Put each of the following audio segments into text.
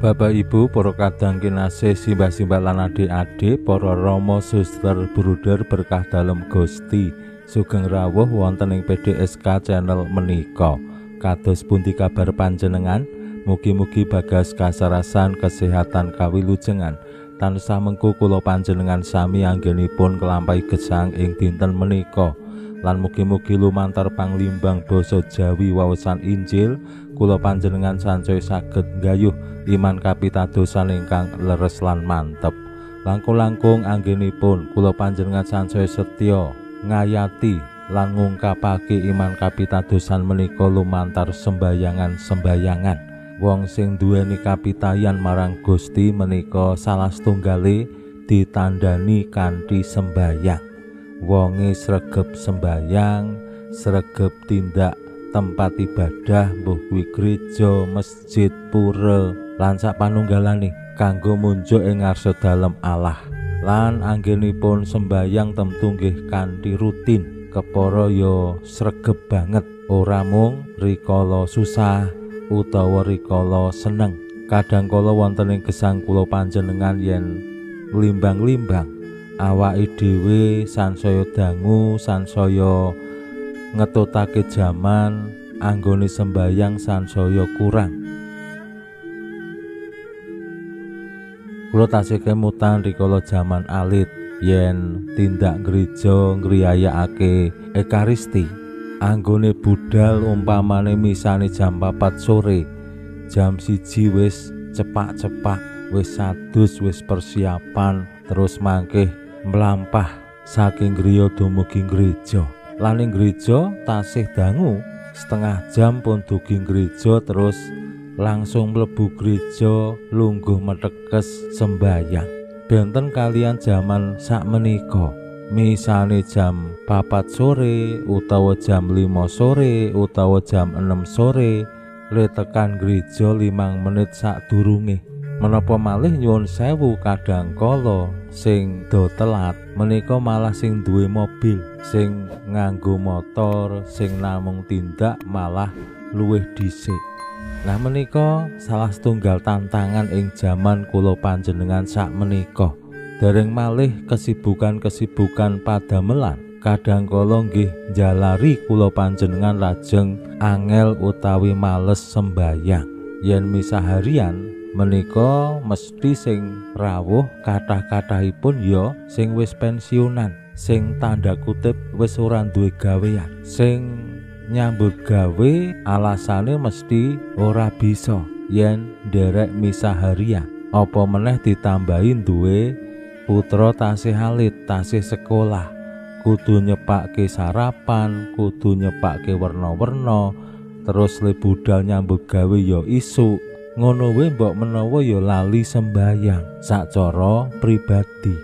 Bapak Ibu, para kadang kinasih, simbah-simbah lan adik-adik, para rama, suster, bruder berkah dalem Gusti, sugeng rawuh wonten ing PDSK channel menika. Kados pundi kabar panjenengan? Mugi-mugi bagas kasarasan kesehatan kawilujengan. Tansah mengku kula panjenengan sami anggenipun kelampahi gesang ing dinten menika. Lan mugi-mugi lumantar panglimbang basa Jawi wawasan Injil kula panjenengan sansaya saged nggayuh iman kapitadosan ingkang leres lan mantep. Langkung-langkung anggenipun kula panjenengan sansaya setya ngayati lan ngungkapake iman kapitadosan menika lumantar sembayangan-sembayangan. Wong sing duweni kapitayan marang Gusti menika salah setunggale ditandani kanthi sembayang. Wonge sregep sembayang, sregep tindak tempat ibadah, mbuh kuwi gereja, masjid, pura, lan sak panunggalane kanggo munjuk ing ngarsa dalem Allah. Lan anggenipun sembayang tentu nggih kanthi rutin, kepara ya sregep banget, ora mung rikala susah utawa rikala seneng. Kadang kala wonten ing gesang kula panjenengan yen limbang-limbang awake dhewe sansaya dangu, sansaya ngetutake jaman, anggone sembayang sansaya kurang. Kula tasih kemutan rikala jaman alit yen tindak gereja ngriyayakake Ekaristi, anggone budal umpamane misane jam 4 sore, jam 1 wis cepak-cepak, wis adus, wis persiapan, terus mangkih mlampah saking griya dumugi gereja. Lan ing gereja tasih dangu setengah jam pun dugi gereja, terus langsung mlebu gereja lungguh metekes sembayang. Benten kalian jaman sakmenika, misale jam 4 sore utawa jam 5 sore utawa jam 6 sore le tekan gereja 5 menit sadurunge. Menapa malih nyuwun sewu kadang kala sing do telat menika malah sing duwe mobil, sing nganggo motor, sing namung tindak malah luwih dhisik. Nah menika salah setunggal tantangan ing jaman kula panjenengan sakmenika. Dereng malih kesibukan-kesibukan padamelan, kadang kala nggih njalari kula panjenengan lajeng angel utawi males sembayang. Yen misah harian menika mesti sing rawuh kathah-kathahipun ya sing wis pensiunan, sing tanda kutip wis ora duwe gawean, sing nyambut gawe alasane mesti ora bisa yen nderek misah harian. Apa meneh ditambahi duwe putra tasih alit, tasih sekolah, kudu nyepake sarapan, kudu nyepake werna-werna, terus le budal nyambut gawe ya isuk. Ngono wae mbok menawa ya lali sembayang sacara pribadi.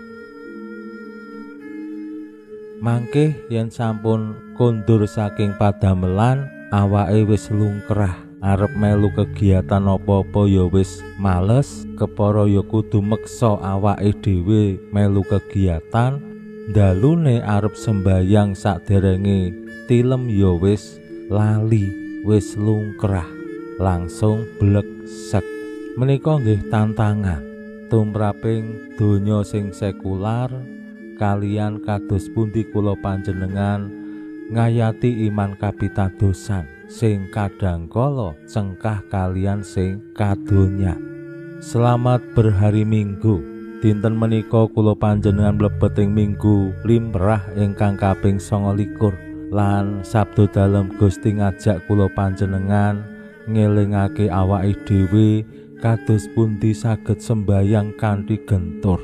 Mangke yen sampun kondur saking padamelan, awake wis lungkrah, arep melu kegiatan apa-apa ya wis males, kepara ya kudu meksa awake dhewe melu kegiatan, dalune arep sembayang saderenge tilem ya wis lali, wis lungkrah, langsung bleksek. Menika nggih tantangan tumraping donya sing sekular kalian kados pundi kula panjenengan ngayati iman kapitadosan sing kadang kala cengkah kalian sing kadonya. Selamat berhari Minggu. Dinten menika kula panjenengan mlebet ing Minggu limrah ingkang kaping 29 lan sabda dalem Gusti ngajak kula panjenengan ngelingake awake dhewe kados pundi saged sembayang kanthi gentur.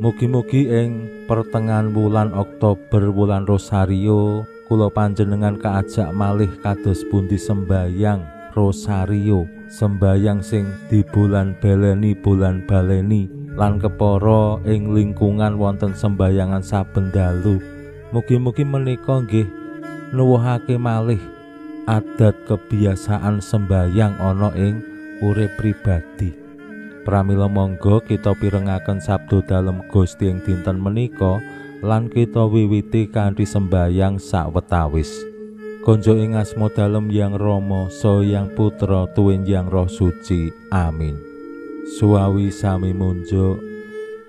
Mugi-mugi ing pertengahan wulan Oktober wulan Rosario kula panjenengan kaajak malih kados pundi sembayang Rosario, sembayang sing dibulan beleni bulan baleni lan kepara ing lingkungan wonten sembayangan saben dalu. Mugi-mugi menika nggih nuwuhake malih adat kebiasaan sembayang ana ing urip pribadi. Pramila monggo kita pirengaken sabda dalem Gusti ing dinten menika lan kita wiwiti kanthi sembayang sawetawis. Konjo ing asma dalem Yang Rama, saha Yang Putra, tuwin Yang Roh Suci. Amin. Suwawi sami munjuk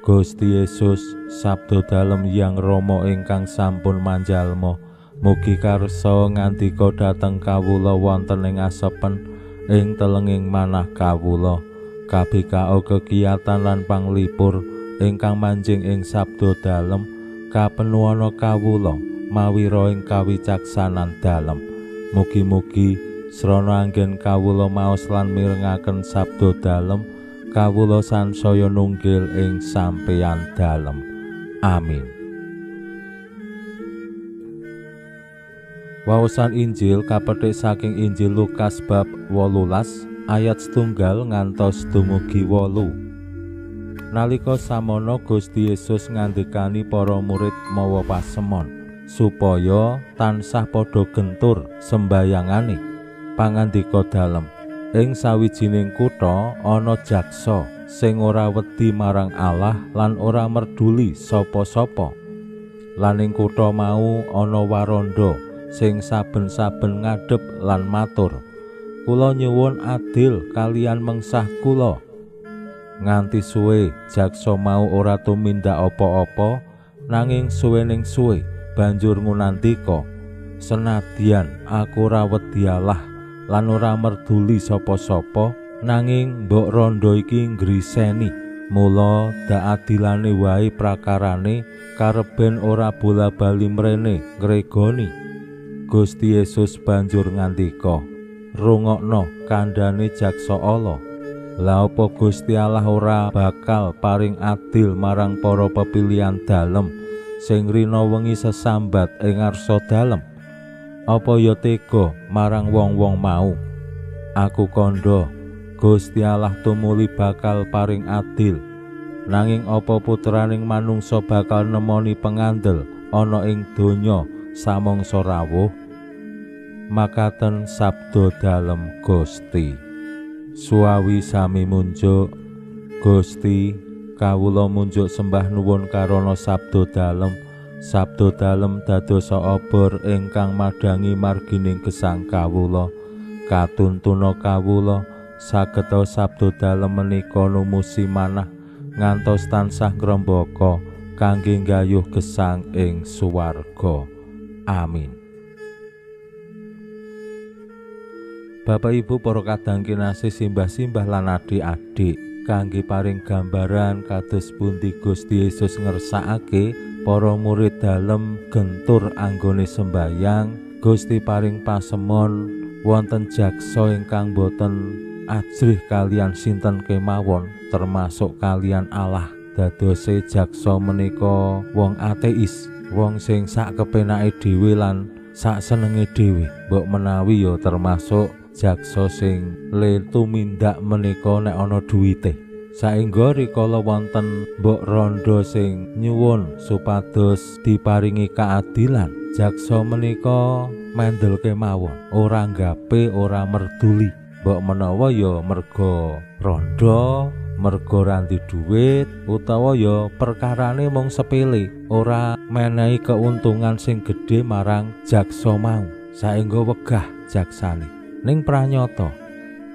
Gusti Yesus, sabda dalem Yang Rama ingkang sampun manjalma, mugi karsa ngandika dhateng kawula wonten ing asepen ing telenging manah kawula. Kabikao kekiyatan lan panglipur ingkang manjing ing sabda dalem kapenuana kawula mawira ing kawicaksanan dalem. Mugi-mugi srana anggen kawula maos lan mirengaken sabda dalem, kawula sansaya nunggil ing sampeyan dalem. Amin. Waosan Injil kapethik saking Injil Lukas bab 18 ayat 1 ngantos dumugi 8. Nalika samono Gusti Yesus ngandikani para murid mawa pasemon supaya tansah padha gentur sembayangane. Pangandika dalem, ing sawijining kutha ana jaksa sing ora wedi marang Allah lan ora merduli sapa-sapa. Lan ing kutha mau ana waranda sing saben-saben ngadhep lan matur, "Kula nyuwun adil kalian mengsah kula." Nganti suwe jaksa mau ora tumindak apa-apa, nanging suwening suwe banjur ngunandika, "Senadyan aku ora wedi Allah lan ora merduli sapa-sapa, nanging mbok rondo iki nggriseni. Mula daadilane wae prakarane kareben ora bola-bali mrene ngregoni." Gusti Yesus banjur ngandika, "Rungokno kandhane jaksa ala. Lah apa Gusti Allah ora bakal paring adil marang para pepilihan dalem sing rina wengi sesambat ing ngarsa dalem? Apa ya tega marang wong-wong mau? Aku kandha, Gusti Allah tumuli bakal paring adil. Nanging apa putraning manungsa bakal nemoni pengandel ana ing donya samangsa rawuh?" Makaten sabda dalem Gusti. Suwawi sami munjuk Gusti, kawula munjuk sembah nuwun karana sabda dalem. Sabda dalem dadosa obor ingkang madhangi margining gesang kawula. Katuntuna kawula sageta sabda dalem menika numusi manah ngantos tansah ngrembaka kangge nggayuh gesang ing suwarga. Amin. Bapak Ibu para kadang kinasih, simbah-simbah lan adik-adik, kangge paring gambaran kados pundi Gusti Yesus ngersakake para murid dalem gentur anggone sembayang, Gusti paring pasemon wonten jaksa ingkang boten ajrih kalian sinten kemawon, termasuk kalian Allah. Dadose jaksa menika wong ateis, wong sing sak kepenake dhewe lan sak senenge dhewe. Mbok menawi ya termasuk jaksa sing le tumindak menika nek ana duwite. Saengga rikala wonten mbok rondo sing nyuwun supados diparingi keadilan, jaksa menika mendel kemawon, ora nggape, ora merduli. Mbok menawa ya merga rondo, merga ranti duit, utawa ya perkarane mung sepele, ora menehi keuntungan sing gedhe marang jaksa mau. Saengga wegah jaksane. Ning pranyata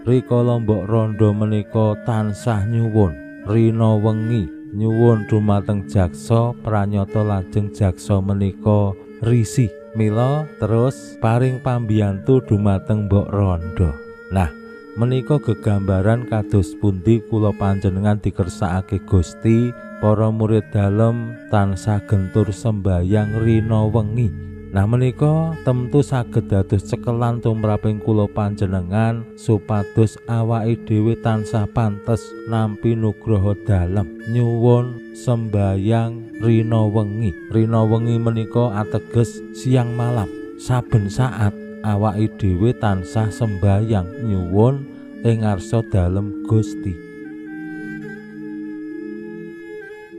rikala mbok rondo menika tansah nyuwun rina wengi nyuwun dumateng jaksa, pranyata lajeng jaksa menika risih, mila terus paring pambiyantu dumateng mbok rondo. Nah, menika gegambaran kados pundi kula panjenengan dikersakake Gusti, para murid dalem tansah gentur sembayang rina wengi. Nah, menika tentu saged dados cekelan tumraping kula panjenengan supados awake dhewe tansah pantes nampi nugroho dalem nyuwun sembayang rina wengi. Rina wengi menika ateges siang malam, saben saat awake dhewe tansah sembayang nyuwun ing ngarsa dalem Gusti.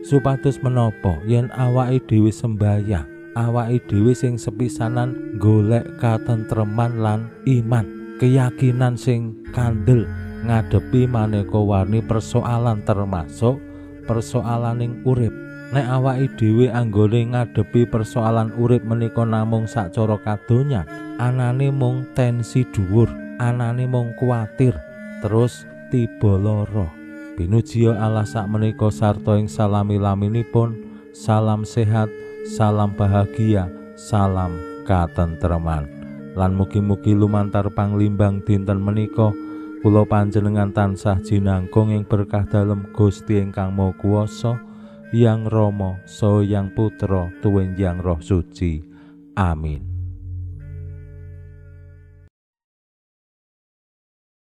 Supados menapa yen awake dhewe sembayang, Awake dhewe sing sepisanan golek katentreman lan iman, keyakinan sing kandel ngadepi maneka warni persoalan termasuk persoalaning urip. Nek awake dhewe anggone ngadepi persoalan urip menika namung sacara kadonyan, anane mung tensi dhuwur, anane mung kuwatir, terus tiba lara. Pinuji Allah sakmenika sarta ing salami-laminipun, salam sehat, salam bahagia, salam katentreman. Lan mugi-mugi lumantar panglimbang dinten menika kula panjenengan tansah jinangkung ing berkah dalem Gusti ingkang Maha Kuwasa, Yang Rama, saha Yang Putra, tuwin Yang Roh Suci. Amin.